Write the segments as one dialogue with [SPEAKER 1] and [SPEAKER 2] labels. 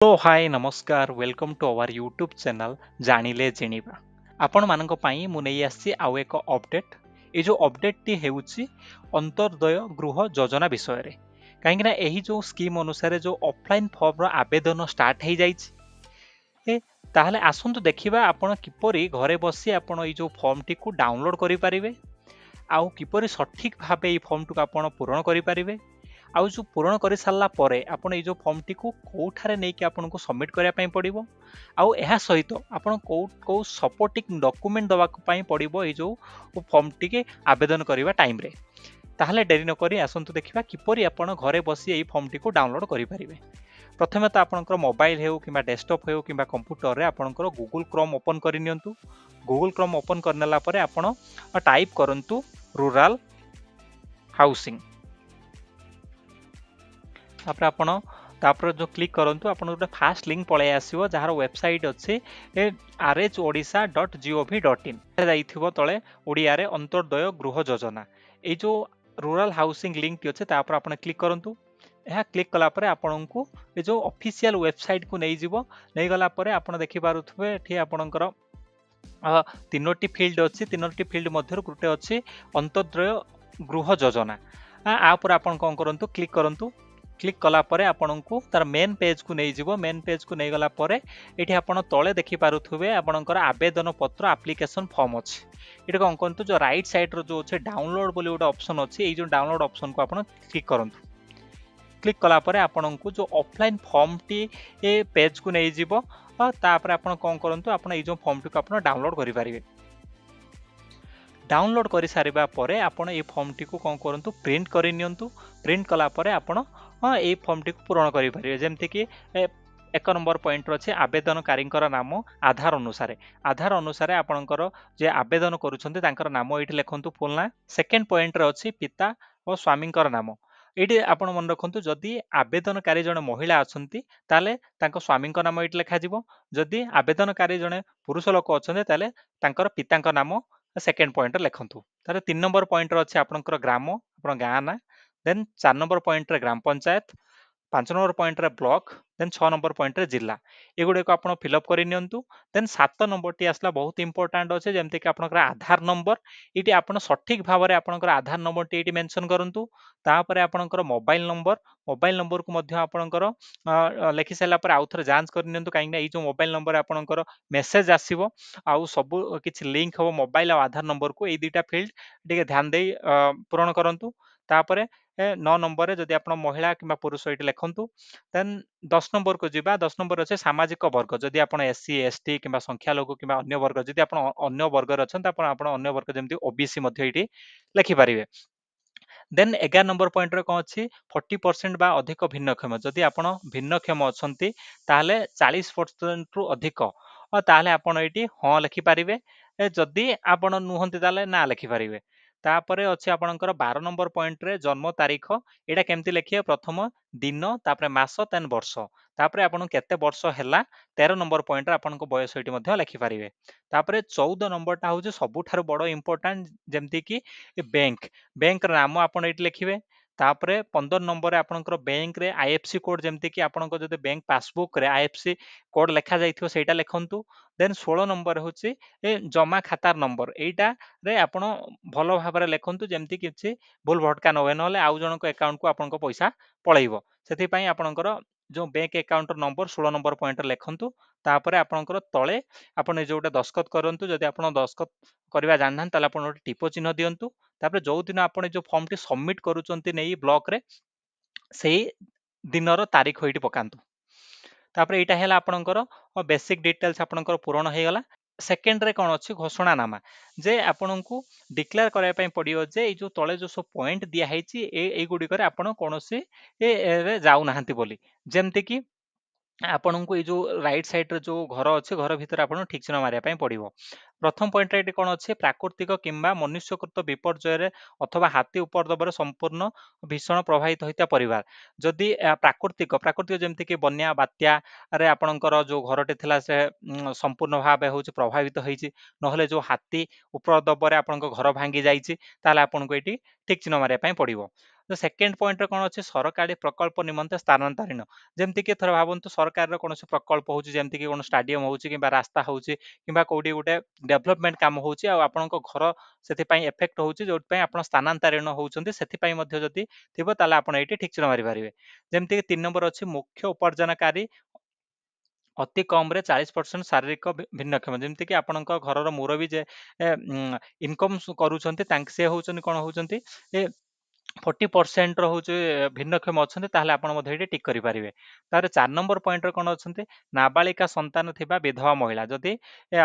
[SPEAKER 1] Hello, ହାଏ, ନମସ୍କାର। Welcome to our YouTube channel ଜାଣିଲେ ଜିଣିବା। ଆପଣମାନଙ୍କ ପାଇଁ ମୁଁ ନେଇ ଆସିଛି ଆଉ ଏକ ଅପଡେଟ୍। ଏଇ ଯେଉଁ ଅପଡେଟ୍ଟି ହେଉଛି ଅନ୍ତର୍ଦୟ ଗୃହ ଯୋଜନା ବିଷୟରେ, କାହିଁକିନା ଏହି ଯେଉଁ ସ୍କିମ୍ ଅନୁସାରେ ଯେଉଁ ଅଫଲାଇନ୍ ଫର୍ମର ଆବେଦନ ଷ୍ଟାର୍ଟ ହେଇଯାଇଛି। ତାହେଲେ ଆସନ୍ତୁ ଦେଖିବା ଆପଣ କିପରି ଘରେ ବସି ଆପଣ ଏଇ ଯେଉଁ ଫର୍ମଟିକୁ ଡାଉନଲୋଡ୍ କରିପାରିବେ ଆଉ କିପରି ସଠିକ୍ ଭାବେ ଏଇ ଫର୍ମଟିକୁ ଆପଣ ପୂରଣ କରିପାରିବେ, ଆଉ ଯେଉଁ ପୂରଣ କରିସାରିଲା ପରେ ଆପଣ ଏଇ ଯେଉଁ ଫର୍ମଟିକୁ କେଉଁଠାରେ ନେଇକି ଆପଣଙ୍କୁ ସବମିଟ୍ କରିବା ପାଇଁ ପଡ଼ିବ, ଆଉ ଏହା ସହିତ ଆପଣ କେଉଁ କେଉଁ ସପୋର୍ଟିଂ ଡକୁମେଣ୍ଟ ଦେବା ପାଇଁ ପଡ଼ିବ ଏଇ ଯେଉଁ ଫର୍ମଟିକି ଆବେଦନ କରିବା ଟାଇମ୍ରେ। ତାହେଲେ ଡେରି ନକରି ଆସନ୍ତୁ ଦେଖିବା କିପରି ଆପଣ ଘରେ ବସି ଏଇ ଫର୍ମଟିକୁ ଡାଉନଲୋଡ୍ କରିପାରିବେ। ପ୍ରଥମେ ତ ଆପଣଙ୍କର ମୋବାଇଲ ହେଉ କିମ୍ବା ଡେସ୍କଟପ୍ ହେଉ କିମ୍ବା କମ୍ପ୍ୟୁଟରରେ ଆପଣଙ୍କର ଗୁଗୁଲ କ୍ରୋମ୍ ଓପନ୍ କରିନିଅନ୍ତୁ। ଗୁଗୁଲ କ୍ରୋମ୍ ଓପନ୍ କରିନେଲା ପରେ ଆପଣ ଟାଇପ୍ କରନ୍ତୁ ରୁରାଲ ହାଉସିଂ। ତାପରେ ଆପଣ ତାପରେ ଯେଉଁ କ୍ଲିକ୍ କରନ୍ତୁ, ଆପଣ ଗୋଟେ ଫାଷ୍ଟ ଲିଙ୍କ ପଳେଇ ଆସିବ, ଯାହାର ୱେବସାଇଟ୍ ଅଛି rhodisha.gov.in। ଯାଇଥିବ ତଳେ ଓଡ଼ିଆରେ ଅନ୍ତର୍ଦୟ ଗୃହ ଯୋଜନା, ଏଇ ଯେଉଁ ରୁରାଲ ହାଉସିଂ ଲିଙ୍କଟି ଅଛି, ତାପରେ ଆପଣ କ୍ଲିକ୍ କରନ୍ତୁ। ଏହା କ୍ଲିକ୍ କଲା ପରେ ଆପଣଙ୍କୁ ଏ ଯେଉଁ ଅଫିସିଆଲ ୱେବସାଇଟ୍କୁ ନେଇଯିବ। ନେଇଗଲା ପରେ ଆପଣ ଦେଖିପାରୁଥିବେ ଏଠି ଆପଣଙ୍କର ତିନୋଟି ଫିଲ୍ଡ ଅଛି। ତିନୋଟି ଫିଲ୍ଡ ମଧ୍ୟରୁ ଗୋଟେ ଅଛି ଅନ୍ତର୍ଦୟ ଗୃହ ଯୋଜନା। ଆ ଉପରେ ଆପଣ କ'ଣ କରନ୍ତୁ? କ୍ଲିକ୍ କରନ୍ତୁ। କ୍ଲିକ୍ କଲା ପରେ ଆପଣଙ୍କୁ ତାର ମେନ୍ ପେଜ୍କୁ ନେଇଯିବ। ମେନ୍ ପେଜ୍କୁ ନେଇଗଲା ପରେ ଏଠି ଆପଣ ତଳେ ଦେଖିପାରୁଥିବେ ଆପଣଙ୍କର ଆବେଦନ ପତ୍ର, ଆପ୍ଲିକେସନ୍ ଫର୍ମ ଅଛି। ଏଠି କ'ଣ କରନ୍ତୁ? ଯେଉଁ ରାଇଟ୍ ସାଇଡ଼୍ର ଯେଉଁ ଅଛି ଡାଉନଲୋଡ୍ ବୋଲି ଗୋଟେ ଅପସନ୍ ଅଛି, ଏଇ ଯେଉଁ ଡାଉନଲୋଡ୍ ଅପସନ୍କୁ ଆପଣ କ୍ଲିକ୍ କରନ୍ତୁ। କ୍ଲିକ୍ କଲା ପରେ ଆପଣଙ୍କୁ ଯେଉଁ ଅଫଲାଇନ୍ ଫର୍ମଟି ଏ ପେଜ୍କୁ ନେଇଯିବ। ତାପରେ ଆପଣ କ'ଣ କରନ୍ତୁ? ଆପଣ ଏଇ ଯେଉଁ ଫର୍ମଟିକୁ ଆପଣ ଡାଉନଲୋଡ୍ କରିପାରିବେ। ଡାଉନଲୋଡ୍ କରିସାରିବା ପରେ ଆପଣ ଏଇ ଫର୍ମଟିକୁ କ'ଣ କରନ୍ତୁ? ପ୍ରିଣ୍ଟ କରି ନିଅନ୍ତୁ। ପ୍ରିଣ୍ଟ କଲା ପରେ ଆପଣ ଏଇ ଫର୍ମଟିକୁ ପୂରଣ କରିପାରିବେ। ଯେମିତିକି 1 ନମ୍ବର ପଏଣ୍ଟର ଅଛି ଆବେଦନକାରୀଙ୍କର ନାମ ଆଧାର ଅନୁସାରେ। ଆଧାର ଅନୁସାରେ ଆପଣଙ୍କର ଯେ ଆବେଦନ କରୁଛନ୍ତି ତାଙ୍କର ନାମ ଏଇଠି ଲେଖନ୍ତୁ, ଫୁଲ୍ ନାଁ। ସେକେଣ୍ଡ ପଏଣ୍ଟରେ ଅଛି ପିତା ଓ ସ୍ୱାମୀଙ୍କର ନାମ। ଏଇଠି ଆପଣ ମନେ ରଖନ୍ତୁ, ଯଦି ଆବେଦନକାରୀ ଜଣେ ମହିଳା ଅଛନ୍ତି ତାହେଲେ ତାଙ୍କ ସ୍ୱାମୀଙ୍କ ନାମ ଏଇଠି ଲେଖାଯିବ। ଯଦି ଆବେଦନକାରୀ ଜଣେ ପୁରୁଷ ଲୋକ ଅଛନ୍ତି ତାହେଲେ ତାଙ୍କର ପିତାଙ୍କ ନାମ ସେକେଣ୍ଡ ପଏଣ୍ଟରେ ଲେଖନ୍ତୁ। ତାହେଲେ 3 ନମ୍ବର ପଏଣ୍ଟରେ ଅଛି ଆପଣଙ୍କର ଗ୍ରାମ, ଆପଣ ଗାଁ ନାଁ। ଦେନ୍ 4 ନମ୍ବର ପଏଣ୍ଟରେ ଗ୍ରାମ ପଞ୍ଚାୟତ, 5 ନମ୍ବର ପଏଣ୍ଟରେ ବ୍ଲକ, ଦେନ୍ 6 ନମ୍ବର ପଏଣ୍ଟରେ ଜିଲ୍ଲା। ଏଗୁଡ଼ିକ ଆପଣ ଫିଲ୍ଅପ୍ କରି ନିଅନ୍ତୁ। ଦେନ୍ 7 ନମ୍ବରଟି ଆସିଲା, ବହୁତ ଇମ୍ପୋର୍ଟାଣ୍ଟ ଅଛି, ଯେମିତିକି ଆପଣଙ୍କର ଆଧାର ନମ୍ବର। ଏଇଠି ଆପଣ ସଠିକ୍ ଭାବରେ ଆପଣଙ୍କର ଆଧାର ନମ୍ବରଟି ଏଇଠି ମେନସନ୍ କରନ୍ତୁ। ତାପରେ ଆପଣଙ୍କର ମୋବାଇଲ ନମ୍ବର, ମୋବାଇଲ ନମ୍ବରକୁ ମଧ୍ୟ ଆପଣଙ୍କର ଲେଖି ସାରିଲା ପରେ ଆଉ ଥରେ ଯାଞ୍ଚ କରି ନିଅନ୍ତୁ, କାହିଁକିନା ଏଇ ଯେଉଁ ମୋବାଇଲ ନମ୍ବର ଆପଣଙ୍କର ମେସେଜ ଆସିବ ଆଉ ସବୁ କିଛି ଲିଙ୍କ ହେବ ମୋବାଇଲ ଆଉ ଆଧାର ନମ୍ବରକୁ। ଏଇ ଦୁଇଟା ଫିଲ୍ଡ ଟିକେ ଧ୍ୟାନ ଦେଇ ପୂରଣ କରନ୍ତୁ। ତାପରେ 9 ନମ୍ବରରେ ଯଦି ଆପଣ ମହିଳା କିମ୍ବା ପୁରୁଷ ଏଇଠି ଲେଖନ୍ତୁ। ଦେନ୍ 10 ନମ୍ବରକୁ ଯିବା। 10 ନମ୍ବର ଅଛି ସାମାଜିକ ବର୍ଗ। ଯଦି ଆପଣ ଏସ୍ ସି, ଏସ୍ ଟି କିମ୍ବା ସଂଖ୍ୟାଲଘୁ କିମ୍ବା ଅନ୍ୟ ବର୍ଗ, ଯଦି ଆପଣ ଅନ୍ୟ ବର୍ଗରେ ଅଛନ୍ତି, ଆପଣ ଅନ୍ୟ ବର୍ଗ ଯେମିତି ଓବିସି ମଧ୍ୟ ଏଇଠି ଲେଖିପାରିବେ। ଦେନ୍ 11 ନମ୍ବର ପଏଣ୍ଟରେ କ'ଣ ଅଛି? 40% ବା ଅଧିକ ଭିନ୍ନକ୍ଷମ। ଯଦି ଆପଣ ଭିନ୍ନକ୍ଷମ ଅଛନ୍ତି ତାହେଲେ 40%ରୁ ଅଧିକ, ତାହେଲେ ଆପଣ ଏଇଠି ହଁ ଲେଖିପାରିବେ। ଯଦି ଆପଣ ନୁହନ୍ତି ତାହେଲେ ନା ଲେଖିପାରିବେ। ତାପରେ ଅଛି ଆପଣଙ୍କର 12 ନମ୍ବର ପଏଣ୍ଟରେ ଜନ୍ମ ତାରିଖ। ଏଇଟା କେମିତି ଲେଖିବେ? ପ୍ରଥମ ଦିନ, ତାପରେ ମାସ, ଦେନ୍ ବର୍ଷ। ତାପରେ ଆପଣଙ୍କୁ କେତେ ବର୍ଷ ହେଲା, 13 ନମ୍ବର ପଏଣ୍ଟରେ ଆପଣଙ୍କ ବୟସ ଏଇଠି ମଧ୍ୟ ଲେଖିପାରିବେ। ତାପରେ 14 ନମ୍ବରଟା ହେଉଛି ସବୁଠାରୁ ବଡ଼ ଇମ୍ପୋର୍ଟାଣ୍ଟ, ଯେମିତିକି ବ୍ୟାଙ୍କର ନାମ ଆପଣ ଏଇଠି ଲେଖିବେ। ତାପରେ 15 ନମ୍ବରରେ ଆପଣଙ୍କର ବ୍ୟାଙ୍କରେ I F C code, ଯେମିତିକି ଆପଣଙ୍କ ଯଦି ବ୍ୟାଙ୍କ ପାସବୁକ୍ରେ I F C code ଲେଖାଯାଇଥିବ ସେଇଟା ଲେଖନ୍ତୁ। ଦେନ୍ 16 ନମ୍ବର ହେଉଛି ଏ ଜମା ଖାତାର ନମ୍ବର। ଏଇଟାରେ ଆପଣ ଭଲ ଭାବରେ ଲେଖନ୍ତୁ, ଯେମିତି କିଛି ଭୁଲ ଭଟକା ନ ହୁଏ, ନହେଲେ ଆଉ ଜଣଙ୍କ ଆକାଉଣ୍ଟକୁ ଆପଣଙ୍କ ପଇସା ପଳେଇବ। ସେଥିପାଇଁ ଆପଣଙ୍କର ଯେଉଁ ବ୍ୟାଙ୍କ ଆକାଉଣ୍ଟର ନମ୍ବର 16 ନମ୍ବର ପଏଣ୍ଟରେ ଲେଖନ୍ତୁ। ତାପରେ ଆପଣଙ୍କର ତଳେ ଆପଣ ଏ ଯେଉଁ ଗୋଟେ ଦସ୍ତଖତ କରନ୍ତୁ। ଯଦି ଆପଣ ଦସ୍ତଖତ କରିବା ଜାଣିନାହାନ୍ତି ତାହେଲେ ଆପଣ ଗୋଟେ ଟିପ ଚିହ୍ନ ଦିଅନ୍ତୁ। ତାପରେ ଯେଉଁ ଦିନ ଆପଣ ଏ ଯେଉଁ ଫର୍ମଟି ସବମିଟ୍ କରୁଛନ୍ତି ନେଇ ବ୍ଲକରେ, ସେଇ ଦିନର ତାରିଖ ଏଇଠି ପକାନ୍ତୁ। ତାପରେ ଏଇଟା ହେଲା ଆପଣଙ୍କର ବେସିକ୍ ଡିଟେଲ୍ସ ଆପଣଙ୍କର ପୂରଣ ହେଇଗଲା। ସେକେଣ୍ଡରେ କ'ଣ ଅଛି? ଘୋଷଣାନାମା, ଯେ ଆପଣଙ୍କୁ ଡିକ୍ଲେୟାର କରିବା ପାଇଁ ପଡ଼ିବ ଯେ ଏଇ ଯେଉଁ ତଳେ ଯେଉଁ ସବୁ ପଏଣ୍ଟ ଦିଆହେଇଛି ଏଇଗୁଡ଼ିକରେ ଆପଣ କୌଣସି ଯାଉନାହାନ୍ତି ବୋଲି। ଯେମିତିକି ଆପଣଙ୍କୁ ଏଇ ଯେଉଁ ରାଇଟ୍ ସାଇଡ଼୍ରେ ଯେଉଁ ଘର ଅଛି, ଘର ଭିତରେ ଆପଣଙ୍କୁ ଠିକ୍ ଚିହ୍ନ ମାରିବା ପାଇଁ ପଡ଼ିବ। ପ୍ରଥମ ପଏଣ୍ଟରେ ଏଠି କ'ଣ ଅଛି? ପ୍ରାକୃତିକ କିମ୍ବା ମନୁଷ୍ୟକୃତ ବିପର୍ଯ୍ୟୟରେ ଅଥବା ହାତୀ ଉପଦ୍ରବରେ ସମ୍ପୂର୍ଣ୍ଣ ଭୀଷଣ ପ୍ରଭାବିତ ହୋଇଥିବା ପରିବାର। ଯଦି ପ୍ରାକୃତିକ ଯେମିତିକି ବନ୍ୟା ବାତ୍ୟାରେ ଆପଣଙ୍କର ଯେଉଁ ଘରଟି ଥିଲା ସେ ସମ୍ପୂର୍ଣ୍ଣ ଭାବେ ହେଉଛି ପ୍ରଭାବିତ ହେଇଛି, ନହେଲେ ଯେଉଁ ହାତୀ ଉପଦ୍ରବରେ ଆପଣଙ୍କ ଘର ଭାଙ୍ଗି ଯାଇଛି, ତାହେଲେ ଆପଣଙ୍କୁ ଏଇଠି ଠିକ୍ ଚିହ୍ନ ମାରିବା ପାଇଁ ପଡ଼ିବ। ସେକେଣ୍ଡ ପଏଣ୍ଟରେ କ'ଣ ଅଛି? ସରକାରୀ ପ୍ରକଳ୍ପ ନିମନ୍ତେ ସ୍ଥାନାନ୍ତରୀଣ। ଯେମିତିକି ଏଥର ଭାବନ୍ତୁ ସରକାରର କୌଣସି ପ୍ରକଳ୍ପ ହେଉଛି, ଯେମିତିକି କୌଣସି ଷ୍ଟାଡିୟମ ହେଉଛି କିମ୍ବା ରାସ୍ତା ହେଉଛି କିମ୍ବା କୋଉଠି ଗୋଟେ ଡେଭଲପମେଣ୍ଟ କାମ ହେଉଛି, ଆଉ ଆପଣଙ୍କ ଘର ସେଥିପାଇଁ ଏଫେକ୍ଟ ହେଉଛି, ଯୋଉଥିପାଇଁ ଆପଣ ସ୍ଥାନାନ୍ତରୀଣ ହେଉଛନ୍ତି, ସେଥିପାଇଁ ମଧ୍ୟ ଯଦି ଥିବ ତାହେଲେ ଆପଣ ଏଇଠି ଠିକ୍ ଚିହ୍ନ ମାରିପାରିବେ। ଯେମିତିକି 3 ନମ୍ବର ଅଛି ମୁଖ୍ୟ ଉପାର୍ଜନକାରୀ ଅତି କମରେ 40% ଶାରୀରିକ ଭିନ୍ନକ୍ଷମ। ଯେମିତିକି ଆପଣଙ୍କ ଘରର ମୁରବୀ ଯେ ଇନକମ୍ କରୁଛନ୍ତି, ତାଙ୍କ ସେ ହେଉଛନ୍ତି କ'ଣ ହେଉଛନ୍ତି, ଏ 40%ର ହେଉଛି ଭିନ୍ନକ୍ଷମ ଅଛନ୍ତି, ତାହେଲେ ଆପଣ ମଧ୍ୟ ଏଇଠି ଟିକ୍ କରିପାରିବେ। ତାପରେ 4 ନମ୍ବର ପଏଣ୍ଟରେ କ'ଣ ଅଛନ୍ତି? ନାବାଳିକା ସନ୍ତାନ ଥିବା ବିଧବା ମହିଳା। ଯଦି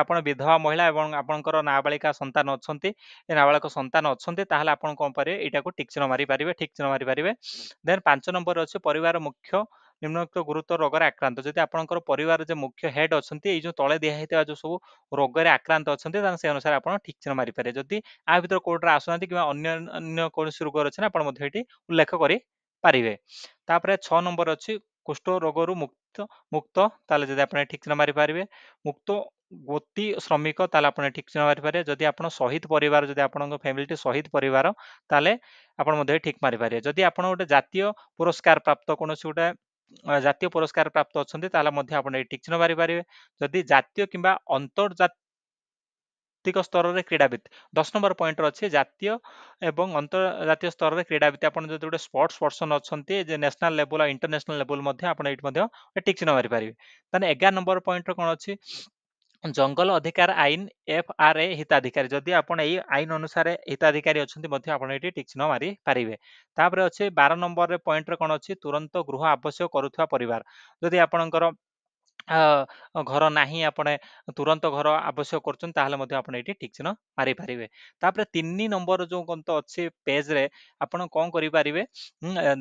[SPEAKER 1] ଆପଣ ବିଧବା ମହିଳା ଏବଂ ଆପଣଙ୍କର ନାବାଳିକା ସନ୍ତାନ ଅଛନ୍ତି, ଏ ନାବାଳକ ସନ୍ତାନ ଅଛନ୍ତି, ତାହେଲେ ଆପଣ କ'ଣ କରିବେ? ଏଇଟାକୁ ଟିକ୍ ଚିହ୍ନ ମାରିପାରିବେ, ଠିକ୍ ଚିହ୍ନ ମାରିପାରିବେ। ଦେନ୍ 5 ନମ୍ବର ଅଛି ପରିବାର ମୁଖ୍ୟ ନିମ୍ନୋକ୍ତ ଗୁରୁତର ରୋଗରେ ଆକ୍ରାନ୍ତ। ଯଦି ଆପଣଙ୍କର ପରିବାର ଯେ ମୁଖ୍ୟ ହେଡ୍ ଅଛନ୍ତି, ଏଇ ଯୋଉ ତଳେ ଦିଆହେଇଥିବା ଯୋଉ ସବୁ ରୋଗରେ ଆକ୍ରାନ୍ତ ଅଛନ୍ତି, ତାହେଲେ ସେ ଅନୁସାରେ ଆପଣ ଠିକ୍ ଚିହ୍ନ ମାରିପାରିବେ। ଯଦି ଆ ଭିତରେ କୋଉଟାରେ ଆସୁନାହାନ୍ତି କିମ୍ବା ଅନ୍ୟ ଅନ୍ୟ କୌଣସି ରୋଗରେ ଅଛି ନା, ଆପଣ ମଧ୍ୟ ଏଠି ଉଲ୍ଲେଖ କରିପାରିବେ। ତାପରେ 6 ନମ୍ବର ଅଛି କୁଷ୍ଠ ରୋଗରୁ ମୁକ୍ତ, ତାହେଲେ ଯଦି ଆପଣ ଠିକ୍ ଚିହ୍ନ ମାରିପାରିବେ। ମୁକ୍ତ ଗୋତି ଶ୍ରମିକ, ତାହେଲେ ଆପଣ ଠିକ୍ ଚିହ୍ନ ମାରିପାରିବେ। ଯଦି ଆପଣ ଶହୀଦ ପରିବାର, ଯଦି ଆପଣଙ୍କ ଫ୍ୟାମିଲିଟି ଶହୀଦ ପରିବାର, ତାହେଲେ ଆପଣ ମଧ୍ୟ ଠିକ୍ ମାରିପାରିବେ। ଯଦି ଆପଣ ଗୋଟେ ଜାତୀୟ ପୁରସ୍କାର ପ୍ରାପ୍ତ, କୌଣସି ଗୋଟେ ଜାତୀୟ ପୁରସ୍କାର ପ୍ରାପ୍ତ ଅଛନ୍ତି, ତାହେଲେ ମଧ୍ୟ ଆପଣ ଏଠି ଠିକ୍ ଚିହ୍ନ ମାରିପାରିବେ। ଯଦି ଜାତୀୟ କିମ୍ବା ଅନ୍ତର୍ଜାତିକ ସ୍ତରରେ କ୍ରୀଡ଼ାବିତ୍, 10 ନମ୍ବର ପଏଣ୍ଟରେ ଅଛି ଜାତୀୟ ଏବଂ ଅନ୍ତର୍ଜାତୀୟ ସ୍ତରରେ କ୍ରୀଡ଼ାବିତ୍, ଆପଣ ଯଦି ଗୋଟେ ସ୍ପୋର୍ଟସ ପର୍ସନ ଅଛନ୍ତି, ଯେ ନ୍ୟାସନାଲ ଲେବୁଲ ଆଉ ଇଣ୍ଟରନ୍ୟାସନାଲ ଲେବୁଲ ମଧ୍ୟ ଆପଣ ଏଇଠି ମଧ୍ୟ ଟିକ୍ ଚିହ୍ନ ମାରିପାରିବେ। ତାହେଲେ 11 ନମ୍ବର ପଏଣ୍ଟରେ କ'ଣ ଅଛି? ଜଙ୍ଗଲ ଅଧିକାର ଆଇନ FRA ହିତାଧିକାରୀ। ଯଦି ଆପଣ ଏଇ ଆଇନ ଅନୁସାରେ ହିତାଧିକାରୀ ଅଛନ୍ତି ମଧ୍ୟ ଆପଣ ଏଇଠି ଟିକ୍ ଚିହ୍ନ ମାରିପାରିବେ। ତାପରେ ଅଛି 12 ନମ୍ବରରେ ପଏଣ୍ଟରେ କ'ଣ ଅଛି? ତୁରନ୍ତ ଗୃହ ଆବଶ୍ୟକ କରୁଥିବା ପରିବାର। ଯଦି ଆପଣଙ୍କର ଘର ନାହିଁ, ଆପଣ ତୁରନ୍ତ ଘର ଆବଶ୍ୟକ କରୁଛନ୍ତି, ତାହେଲେ ମଧ୍ୟ ଆପଣ ଏଇଠି ଠିକ୍ ଚିହ୍ନ ମାରିପାରିବେ। ତାପରେ 3 ନମ୍ବର ଯୋଉ କଣ ତ ଅଛି ପେଜରେ, ଆପଣ କ'ଣ କରିପାରିବେ?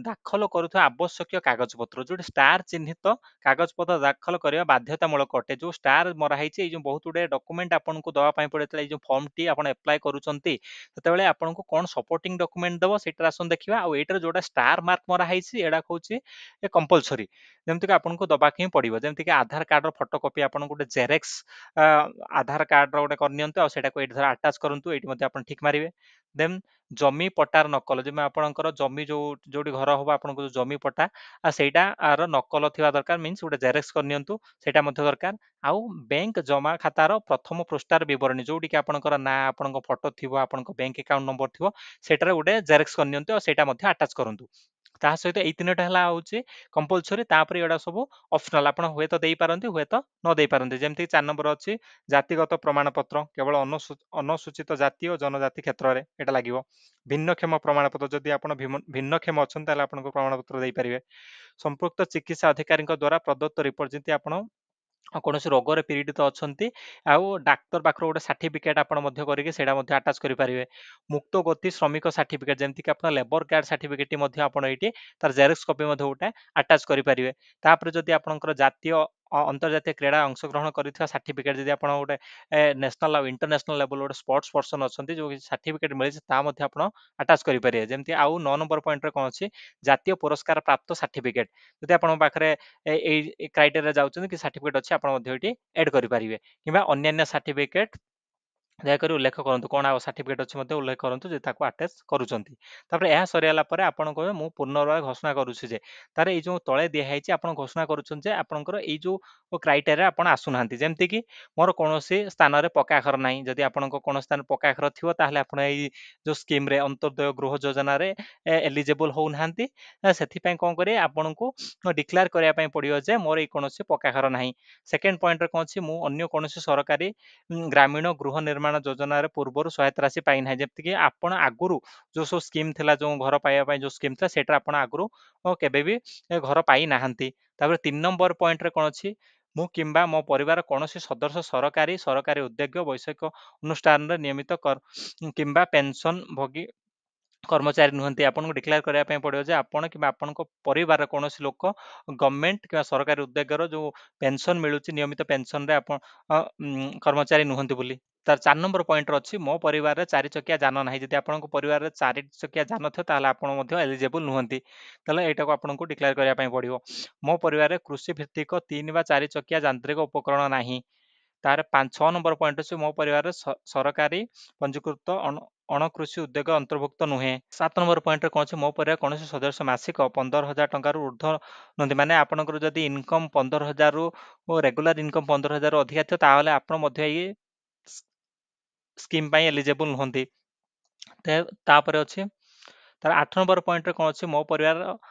[SPEAKER 1] ଦାଖଲ କରୁଥିବା ଆବଶ୍ୟକୀୟ କାଗଜପତ୍ର, ଯୋଉଠି ଷ୍ଟାର ଚିହ୍ନିତ କାଗଜପତ୍ର ଦାଖଲ କରିବା ବାଧ୍ୟତାମୂଳକ ଅଟେ। ଯୋଉ ଷ୍ଟାର ମରା ହେଇଛି, ଏଇ ଯୋଉ ବହୁତ ଗୁଡିଏ ଡକୁମେଣ୍ଟ ଆପଣଙ୍କୁ ଦେବା ପାଇଁ ପଡିଥିଲା, ଏଇ ଯୋଉ ଫର୍ମଟି ଆପଣ ଆପ୍ଲାଏ କରୁଛନ୍ତି ସେତେବେଳେ ଆପଣଙ୍କୁ କ'ଣ ସପୋର୍ଟିଂ ଡକୁମେଣ୍ଟ ଦେବ ସେଇଟା ଆସନ୍ତୁ ଦେଖିବା। ଆଉ ଏଇଟାରେ ଯୋଉଟା ଷ୍ଟାର ମାର୍କ ମରା ହେଇଛି ଏଇଟା ହଉଛି କମ୍ପଲସରି, ଯେମିତିକି ଆପଣଙ୍କୁ ଦେବାକୁ ହିଁ ପଡିବ। ଯେମିତିକି ଆଧାର କାର୍ଡର ଫଟୋକପି, ଆପଣଙ୍କୁ ଗୋଟେ ଜେରେକ୍ସ ଆଧାର କାର୍ଡର ଗୋଟେ କରିନିଅନ୍ତୁ ଆଉ ସେଇଟାକୁ ଏଇଠି ଧର ଆଟାଚ୍ କରନ୍ତୁ, ଏଇଠି ମଧ୍ୟ ଆପଣ ଠିକ୍ ମାରିବେ। ଦେନ୍ ଜମି ପଟ୍ଟାର ନକଲ, ଯେମିତି ଆପଣଙ୍କର ଜମି ଯୋଉ ଯୋଉଠି ଘର ହବ ଆପଣଙ୍କୁ ଯୋଉ ଜମି ପଟ୍ଟା ଆଉ ସେଇଟା ଆର ନକଲ ଥିବା ଦରକାର, ମିନ୍ସ ଗୋଟେ ଜେରେକ୍ସ କରିନିଅନ୍ତୁ, ସେଇଟା ମଧ୍ୟ ଦରକାର। ଆଉ ବ୍ୟାଙ୍କ ଜମା ଖାତାର ପ୍ରଥମ ପୃଷ୍ଠାର ବିବରଣୀ, ଯୋଉଠିକି ଆପଣଙ୍କର ନାଁ, ଆପଣଙ୍କ ଫଟୋ ଥିବ, ଆପଣଙ୍କ ବ୍ୟାଙ୍କ ଆକାଉଣ୍ଟ ନମ୍ବର ଥିବ, ସେଇଟାରେ ଗୋଟେ ଜେରେକ୍ସ କରିନିଅନ୍ତୁ ଆଉ ସେଇଟା ମଧ୍ୟ ଆଟାଚ୍ କରନ୍ତୁ। ତା ସହିତ ଏଇ 3ଟା ହେଲା ହଉଛି କମ୍ପଲସରି। ତାପରେ ଏଗୁଡ଼ା ସବୁ ଅପସନାଲ, ଆପଣ ହୁଏତ ଦେଇପାରନ୍ତି ହୁଏତ ନ ଦେଇପାରନ୍ତି। ଯେମିତିକି 4 ନମ୍ବର ଅଛି ଜାତିଗତ ପ୍ରମାଣପତ୍ର, କେବଳ ଅନୁସୂଚିତ ଜାତି ଓ ଜନଜାତି କ୍ଷେତ୍ରରେ ଏଇଟା ଲାଗିବ। ଭିନ୍ନକ୍ଷମ ପ୍ରମାଣପତ୍ର, ଯଦି ଆପଣ ଭିନ୍ନକ୍ଷମ ଅଛନ୍ତି ତାହେଲେ ଆପଣଙ୍କୁ ପ୍ରମାଣପତ୍ର ଦେଇପାରିବେ। ସମ୍ପୃକ୍ତ ଚିକିତ୍ସା ଅଧିକାରୀଙ୍କ ଦ୍ୱାରା ପ୍ରଦତ୍ତ ରିପୋର୍ଟ, ଯେମିତି ଆପଣ କୌଣସି ରୋଗରେ ପୀଡ଼ିତ ଅଛନ୍ତି ଆଉ ଡାକ୍ତର ପାଖରୁ ଗୋଟେ ସାର୍ଟିଫିକେଟ ଆପଣ ମଧ୍ୟ କରିକି ସେଇଟା ମଧ୍ୟ ଆଟାଚ୍ କରିପାରିବେ। ମୁକ୍ତ ଗତି ଶ୍ରମିକ ସାର୍ଟିଫିକେଟ, ଯେମିତିକି ଆପଣ ଲେବର କାର୍ଡ ସାର୍ଟିଫିକେଟ ମଧ୍ୟ ଆପଣ ଏଇଠି ତାର ଜେରକ୍ସ କପି ମଧ୍ୟ ଗୋଟେ ଆଟାଚ୍ କରିପାରିବେ। ତାପରେ ଯଦି ଆପଣଙ୍କର ଜାତୀୟ ଅନ୍ତର୍ଜାତୀୟ କ୍ରୀଡ଼ା ଅଂଶଗ୍ରହଣ କରିଥିବା ସାର୍ଟିଫିକେଟ, ଯଦି ଆପଣ ଗୋଟେ ନ୍ୟାସନାଲ ଆଉ ଇଣ୍ଟରନ୍ୟାସନାଲ ଲେବୁଲ ଗୋଟେ ସ୍ପୋର୍ଟସ ପର୍ସନ ଅଛନ୍ତି, ଯୋଉ ସାର୍ଟିଫିକେଟ ମିଳିଛି ତାହା ମଧ୍ୟ ଆପଣ ଆଟାଚ୍ କରିପାରିବେ। ଯେମିତି ଆଉ 9 ନମ୍ବର ପଏଣ୍ଟରେ କ'ଣ ଅଛି? ଜାତୀୟ ପୁରସ୍କାର ପ୍ରାପ୍ତ ସାର୍ଟିଫିକେଟ, ଯଦି ଆପଣଙ୍କ ପାଖରେ ଏଇ କ୍ରାଇଟେରିଆ ଯାଉଛନ୍ତି କି ସାର୍ଟିଫିକେଟ ଅଛି, ଆପଣ ମଧ୍ୟ ଏଇଠି ଏଡ୍ କରିପାରିବେ। କିମ୍ବା ଅନ୍ୟାନ୍ୟ ସାର୍ଟିଫିକେଟ ଦୟାକରି ଉଲ୍ଲେଖ କରନ୍ତୁ, କ'ଣ ଆଉ ସାର୍ଟିଫିକେଟ ଅଛି ମଧ୍ୟ ଉଲ୍ଲେଖ କରନ୍ତୁ ଯେ ତାକୁ ଆଟାଚ୍ କରୁଛନ୍ତି। ତାପରେ ଏହା ସରିଗଲା ପରେ ଆପଣ କହିବେ ମୁଁ ପୁନର୍ବାର ଘୋଷଣା କରୁଛି ଯେ, ତାର ଏଇ ଯୋଉ ତଳେ ଦିଆହେଇଛି ଆପଣ ଘୋଷଣା କରୁଛନ୍ତି ଯେ ଆପଣଙ୍କର ଏଇ ଯୋଉ କ୍ରାଇଟେରିଆ ଆପଣ ଆସୁନାହାନ୍ତି। ଯେମିତିକି ମୋର କୌଣସି ସ୍ଥାନରେ ପକ୍କା ଘର ନାହିଁ, ଯଦି ଆପଣଙ୍କ କୌଣସି ସ୍ଥାନରେ ପକ୍କା ଘର ଥିବ ତାହେଲେ ଆପଣ ଏଇ ଯୋଉ ସ୍କିମ୍ରେ ଅନ୍ତର୍ଦୟ ଗୃହ ଯୋଜନାରେ ଏଲିଜିବଲ୍ ହଉନାହାନ୍ତି। ସେଥିପାଇଁ କ'ଣ କରିବେ? ଆପଣଙ୍କୁ ଡିକ୍ଲେୟାର କରିବା ପାଇଁ ପଡ଼ିବ ଯେ ମୋର ଏଇ କୌଣସି ପକ୍କା ଘର ନାହିଁ। ସେକେଣ୍ଡ ପଏଣ୍ଟରେ କ'ଣ ଅଛି? ମୁଁ ଅନ୍ୟ କୌଣସି ସରକାରୀ ଗ୍ରାମୀଣ ଗୃହ ନିର୍ମାଣ ଯୋଜନାରେ ପୂର୍ବରୁ ସହାୟତା ରାଶି ପାଇନାହିଁ। ଯେମିତିକି ଆପଣ ଆଗରୁ ଯୋଉ ସବୁ ସ୍କିମ୍ ଥିଲା, ଯୋଉ ଘର ପାଇବା ପାଇଁ ଯୋଉ ସ୍କିମ୍ ଥିଲା, ସେଇଟା ଆପଣ ଆଗରୁ କେବେ ବି ଘର ପାଇନାହାନ୍ତି। ତାପରେ 3 ନମ୍ବର ପଏଣ୍ଟରେ କ'ଣ ଅଛି? ମୁଁ କିମ୍ବା ମୋ ପରିବାର କୌଣସି ସଦସ୍ୟ ସରକାରୀ, ସରକାରୀ ଉଦ୍ୟୋଗ, ବୈଷୟିକ ଅନୁଷ୍ଠାନରେ ନିୟମିତ କିମ୍ବା ପେନସନ ଭୋଗୀ କର୍ମଚାରୀ ନୁହନ୍ତି। ଆପଣଙ୍କୁ ଡିକ୍ଲେୟାର କରିବା ପାଇଁ ପଡ଼ିବ ଯେ ଆପଣ କିମ୍ବା ଆପଣଙ୍କ ପରିବାରର କୌଣସି ଲୋକ ଗଭର୍ଣ୍ଣମେଣ୍ଟ କିମ୍ବା ସରକାରୀ ଉଦ୍ୟୋଗର ଯୋଉ ପେନସନ ମିଳୁଛି, ନିୟମିତ ପେନସନରେ ଆପଣ କର୍ମଚାରୀ ନୁହନ୍ତି ବୋଲି। ତାର 4 ନମ୍ବର ପଏଣ୍ଟରେ ଅଛି ମୋ ପରିବାରରେ 4 ଚକିଆ ଯାନ ନାହିଁ। ଯଦି ଆପଣଙ୍କ ପରିବାରରେ 4 ଚକିଆ ଯାନ ଥିବ ତାହେଲେ ଆପଣ ମଧ୍ୟ ଏଲିଜିବଲ୍ ନୁହନ୍ତି, ତାହେଲେ ଏଇଟାକୁ ଆପଣଙ୍କୁ ଡିକ୍ଲେୟାର କରିବା ପାଇଁ ପଡ଼ିବ। ମୋ ପରିବାରରେ କୃଷି ଭିତ୍ତିକ 3 ବା 4 ଚକିଆ ଯାନ୍ତ୍ରିକ ଉପକରଣ ନାହିଁ। ତାର 5-6 ନମ୍ବର ପଏଣ୍ଟ ଅଛି, ମୋ ପରିବାରରେ ସରକାରୀ ପଞ୍ଜୀକୃତ ଅଣକୃଷି ଉଦ୍ୟୋଗ ଅନ୍ତର୍ଭୁକ୍ତ ନୁହେଁ। 7 ନମ୍ବର ପଏଣ୍ଟରେ କ'ଣ ଅଛି, ମୋ ପରିବାର କୌଣସି ସଦସ୍ୟ ମାସିକ 15,000 ଟଙ୍କାରୁ ଉର୍ଦ୍ଧ୍ୱ ନୁହନ୍ତି। ମାନେ ଆପଣଙ୍କର ଯଦି ଇନକମ୍ 15,000ରୁ, ରେଗୁଲାର ଇନକମ୍ 15,000ରୁ ଅଧିକା ଥିବ, ତାହେଲେ ଆପଣ ମଧ୍ୟ ଏଇ ସ୍କିମ୍ ପାଇଁ ଏଲିଜେବୁଲ୍ ନୁହନ୍ତି। ତାପରେ ଅଛି ତାର 8 ନମ୍ବର ପଏଣ୍ଟରେ କ'ଣ ଅଛି, ମୋ ପରିବାର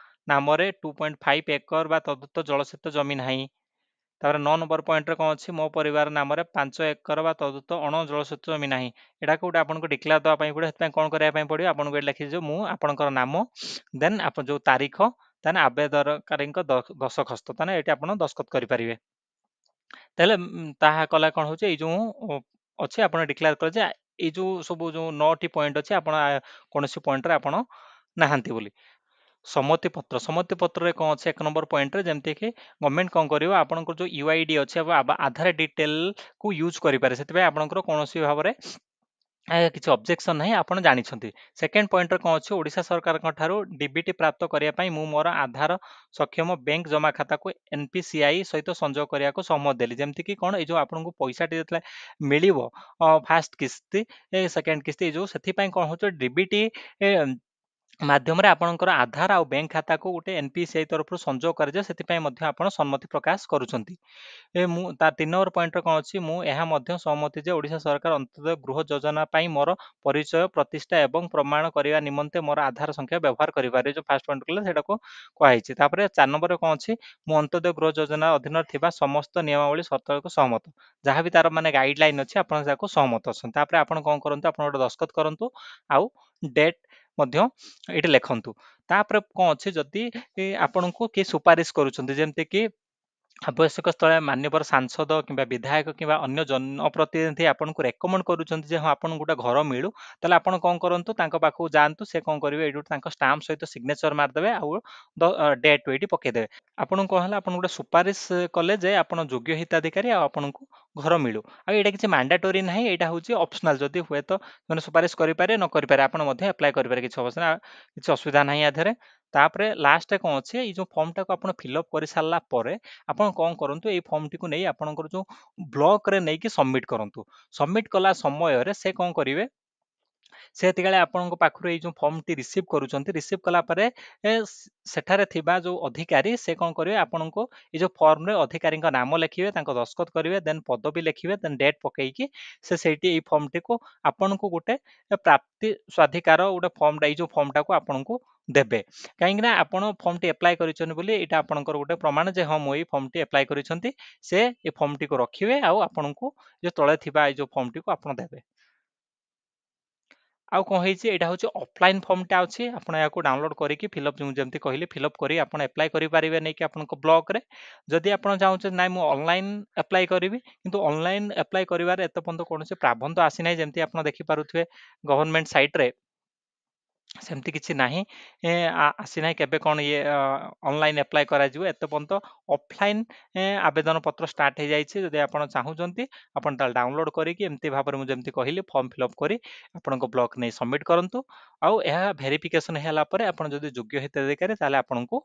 [SPEAKER 1] ନାମରେ 2.5 ଏକର ବା ତଦୁତ ଜଳସେଚିତ ଜମି ନାହିଁ। ତାପରେ 9 ନମ୍ବର ପଏଣ୍ଟରେ କ'ଣ ଅଛି, ମୋ ପରିବାର ନାମରେ 5 ଏକର ବା ତଦୁତ ଅଣ ଜଳସେଚିତ ଜମି ନାହିଁ। ଏଟାକୁ ଗୋଟେ ଆପଣଙ୍କୁ ଡିକ୍ଲେୟାର ଦେବା ପାଇଁ ପଡ଼ିବ। ସେଥିପାଇଁ କ'ଣ କରିବା ପାଇଁ ପଡ଼ିବ, ଆପଣଙ୍କୁ ଏଠି ଲେଖିଛି ମୁଁ ଆପଣଙ୍କର ନାମ, ଦେନ୍ ଆପଣ ଯେଉଁ ତାରିଖ, ଦେନ୍ ଆବେଦନକାରୀଙ୍କ ଦସ୍ତଖତ, ତାହେଲେ ଏଠି ଆପଣ ଦସ୍ତଖତ କରିପାରିବେ। ତାହେଲେ ତାହା କଲେ କ'ଣ ହେଉଛି, ଏଇ ଯେଉଁ ଅଛି ଆପଣ ଡିକ୍ଲେୟାର କଲେ ଯେ ଏଇ ଯେଉଁ ସବୁ ଯେଉଁ 9ଟି ପଏଣ୍ଟ ଅଛି, ଆପଣ କୌଣସି ପଏଣ୍ଟରେ ଆପଣ ନାହାନ୍ତି ବୋଲି। ସମ୍ମତି ପତ୍ର, ସମ୍ମତି ପତ୍ରରେ କ'ଣ ଅଛି, 1 ନମ୍ବର ପଏଣ୍ଟରେ ଯେମିତିକି ଗଭର୍ଣ୍ଣମେଣ୍ଟ କ'ଣ କରିବ, ଆପଣଙ୍କର ଯେଉଁ ୟୁଆଇଡି ଅଛି ଆଧାର ଡିଟେଲକୁ ୟୁଜ୍ କରିପାରେ, ସେଥିପାଇଁ ଆପଣଙ୍କର କୌଣସି ଭାବରେ କିଛି ଅବଜେକ୍ସନ୍ ନାହିଁ, ଆପଣ ଜାଣିଛନ୍ତି। ସେକେଣ୍ଡ ପଏଣ୍ଟରେ କ'ଣ ଅଛି, ଓଡ଼ିଶା ସରକାରଙ୍କ ଠାରୁ ଡିବିଟି ପ୍ରାପ୍ତ କରିବା ପାଇଁ ମୁଁ ମୋର ଆଧାର ସକ୍ଷମ ବ୍ୟାଙ୍କ ଜମା ଖାତାକୁ ଏନ୍ପିସିଆଇ ସହିତ ସଂଯୋଗ କରିବାକୁ ସହମତ ଦେଲି। ଯେମିତିକି କ'ଣ, ଏଇ ଯେଉଁ ଆପଣଙ୍କୁ ପଇସାଟି ଯେତେବେଳେ ମିଳିବ ଫାଷ୍ଟ କିସ୍ତି, ସେକେଣ୍ଡ କିସ୍ତି, ଏଇ ଯେଉଁ ସେଥିପାଇଁ କ'ଣ ହେଉଛି, ଡିବିଟି ମାଧ୍ୟମରେ ଆପଣଙ୍କର ଆଧାର ଆଉ ବ୍ୟାଙ୍କ ଖାତାକୁ ଗୋଟେ ଏନ୍ପିସିଆଇ ତରଫରୁ ସଂଯୋଗ କରାଯିବ, ସେଥିପାଇଁ ମଧ୍ୟ ଆପଣ ସମ୍ମତି ପ୍ରକାଶ କରୁଛନ୍ତି। ମୁଁ ତା 3 ନମ୍ବର ପଏଣ୍ଟରେ କ'ଣ ଅଛି, ମୁଁ ଏହା ମଧ୍ୟ ସହମତି ଯେ ଓଡ଼ିଶା ସରକାର ଅନ୍ତୋଦୟ ଗୃହ ଯୋଜନା ପାଇଁ ମୋର ପରିଚୟ ପ୍ରତିଷ୍ଠା ଏବଂ ପ୍ରମାଣ କରିବା ନିମନ୍ତେ ମୋର ଆଧାର ସଂଖ୍ୟା ବ୍ୟବହାର କରିପାରିବେ। ଯେଉଁ ଫାଷ୍ଟ ପଏଣ୍ଟ କଲେ ସେଇଟାକୁ କୁହାହେଇଛି। ତାପରେ 4 ନମ୍ବରରେ କ'ଣ ଅଛି, ମୁଁ ଅନ୍ତୋଦୟ ଗୃହ ଯୋଜନା ଅଧୀନରେ ଥିବା ସମସ୍ତ ନିୟମାବଳୀ ସର୍ତ୍ତକୁ ସହମତ। ଯାହା ବି ତାର ମାନେ ଗାଇଡଲାଇନ୍ ଅଛି ଆପଣ ତାକୁ ସହମତ ଅଛନ୍ତି। ତାପରେ ଆପଣ କ'ଣ କରନ୍ତୁ, ଆପଣ ଗୋଟେ ଦସ୍ତଖତ କରନ୍ତୁ ଆଉ ଡେଟ୍ ମଧ୍ୟ ଏଇଠି ଲେଖନ୍ତୁ। ତାପରେ କ'ଣ ଅଛି, ଯଦି ଆପଣଙ୍କୁ କିଏ ସୁପାରିଶ କରୁଛନ୍ତି, ଯେମିତିକି ଆବଶ୍ୟକ ସ୍ଥଳେ ମାନ୍ୟବର ସାଂସଦ କିମ୍ବା ବିଧାୟକ କିମ୍ବା ଅନ୍ୟ ଜନପ୍ରତିନିଧି ଆପଣଙ୍କୁ ରେକମେଣ୍ଡ କରୁଛନ୍ତି ଯେ ହଁ ଆପଣଙ୍କୁ ଗୋଟେ ଘର ମିଳୁ, ତାହେଲେ ଆପଣ କ'ଣ କରନ୍ତୁ, ତାଙ୍କ ପାଖକୁ ଯାଆନ୍ତୁ। ସେ କ'ଣ କରିବେ, ଏଇଠି ତାଙ୍କ ଷ୍ଟାମ୍ପ ସହିତ ସିଗ୍ନେଚର ମାରିଦେବେ ଆଉ ଡେଟ୍ ଏଇଠି ପକେଇଦେବେ। ଆପଣଙ୍କୁ କ'ଣ ହେଲା, ଆପଣ ଗୋଟେ ସୁପାରିଶ କଲେ ଯେ ଆପଣ ଯୋଗ୍ୟ ହିତାଧିକାରୀ ଆଉ ଆପଣଙ୍କୁ ଘର ମିଳୁ। ଆଉ ଏଇଟା କିଛି ମାଣ୍ଡାଟୋରି ନାହିଁ, ଏଇଟା ହେଉଛି ଅପସନାଲ। ଯଦି ହୁଏତ ମାନେ ସୁପାରିଶ କରିପାରିବେ ନ କରିପାରିବେ, ଆପଣ ମଧ୍ୟ ଆପ୍ଲାଏ କରିପାରିବେ, କିଛି ଅବସ୍ଥା କିଛି ଅସୁବିଧା ନାହିଁ ୟା ଦେହରେ। ତାପରେ ଲାଷ୍ଟରେ କ'ଣ ଅଛି, ଏଇ ଯେଉଁ ଫର୍ମଟାକୁ ଆପଣ ଫିଲ୍ଅପ୍ କରିସାରିଲା ପରେ ଆପଣ କ'ଣ କରନ୍ତୁ, ଏଇ ଫର୍ମଟିକୁ ନେଇ ଆପଣଙ୍କର ଯେଉଁ ବ୍ଲକରେ ନେଇକି ସବମିଟ୍ କରନ୍ତୁ। ସବମିଟ୍ କଲା ସମୟରେ ସେ କ'ଣ କରିବେ, ସେ ସେତିକିବେଳେ ଆପଣଙ୍କ ପାଖରୁ ଏଇ ଯେଉଁ ଫର୍ମଟି ରିସିଭ୍ କରୁଛନ୍ତି। ରିସିଭ୍ କଲା ପରେ ସେଠାରେ ଥିବା ଯେଉଁ ଅଧିକାରୀ ସେ କ'ଣ କରିବେ, ଆପଣଙ୍କୁ ଏଇ ଯେଉଁ ଫର୍ମରେ ଅଧିକାରୀଙ୍କ ନାମ ଲେଖିବେ, ତାଙ୍କ ଦସ୍ତଖତ କରିବେ, ଦେନ୍ ପଦବୀ ଲେଖିବେ, ଦେନ୍ ଡେଟ୍ ପକେଇକି ସେ ସେଇଠି ଏଇ ଫର୍ମଟିକୁ ଆପଣଙ୍କୁ ଗୋଟେ ପ୍ରାପ୍ତି ସ୍ୱାଧିକାର ଗୋଟେ ଫର୍ମଟା, ଏଇ ଯେଉଁ ଫର୍ମଟାକୁ ଆପଣଙ୍କୁ ଦେବେ। କାହିଁକିନା ଆପଣ ଫର୍ମଟି ଆପ୍ଲାଏ କରିଛନ୍ତି ବୋଲି ଏଇଟା ଆପଣଙ୍କର ଗୋଟେ ପ୍ରମାଣ ଯେ ହଁ ମୁଁ ଏଇ ଫର୍ମଟି ଆପ୍ଲାଏ କରିଛନ୍ତି। ସେ ଏ ଫର୍ମଟିକୁ ରଖିବେ ଆଉ ଆପଣଙ୍କୁ ଯେଉଁ ତଳେ ଥିବା ଏଇ ଯେଉଁ ଫର୍ମଟିକୁ ଆପଣ ଦେବେ। ଆଉ କ'ଣ ହେଇଛି, ଏଇଟା ହେଉଛି ଅଫଲାଇନ୍ ଫର୍ମଟା ଅଛି, ଆପଣ ଏହାକୁ ଡାଉନଲୋଡ୍ କରିକି ଫିଲ୍ଅପ୍, ମୁଁ ଯେମିତି କହିଲି ଫିଲ୍ଅପ୍ କରି ଆପଣ ଆପ୍ଲାଏ କରିପାରିବେ ନେଇକି ଆପଣଙ୍କ ବ୍ଲକରେ। ଯଦି ଆପଣ ଚାହୁଁଛନ୍ତି ନାଇଁ ମୁଁ ଅନଲାଇନ୍ ଆପ୍ଲାଏ କରିବି, କିନ୍ତୁ ଅନଲାଇନ୍ ଆପ୍ଲାଏ କରିବାରେ ଏତେ ପର୍ଯ୍ୟନ୍ତ କୌଣସି ପ୍ରାବନ୍ଧ ଆସିନାହିଁ। ଯେମିତି ଆପଣ ଦେଖିପାରୁଥିବେ ଗଭର୍ଣ୍ଣମେଣ୍ଟ ସାଇଟ୍ରେ ସେମିତି କିଛି ନାହିଁ, ଆସିନାହିଁ କେବେ କ'ଣ ଇଏ ଅନଲାଇନ୍ ଆପ୍ଲାଏ କରାଯିବ। ଏତେ ପର୍ଯ୍ୟନ୍ତ ଅଫଲାଇନ୍ ଆବେଦନ ପତ୍ର ଷ୍ଟାର୍ଟ ହେଇଯାଇଛି। ଯଦି ଆପଣ ଚାହୁଁଛନ୍ତି ଆପଣ ତାହେଲେ ଡାଉନଲୋଡ୍ କରିକି ଏମିତି ଭାବରେ ମୁଁ ଯେମିତି କହିଲି ଫର୍ମ ଫିଲ୍ଅପ୍ କରି ଆପଣଙ୍କ ବ୍ଲକ୍ ନେଇ ସବମିଟ୍ କରନ୍ତୁ। ଆଉ ଏହା ଭେରିଫିକେସନ୍ ହେଲା ପରେ ଆପଣ ଯଦି ଯୋଗ୍ୟ ହିତାଧିକାରୀ, ତାହେଲେ ଆପଣଙ୍କୁ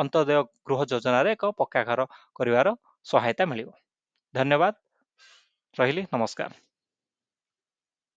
[SPEAKER 1] ଅନ୍ତୋଦୟ ଗୃହ ଯୋଜନାରେ ଏକ ପକ୍କା ଘର କରିବାର ସହାୟତା ମିଳିବ। ଧନ୍ୟବାଦ, ରହିଲି, ନମସ୍କାର।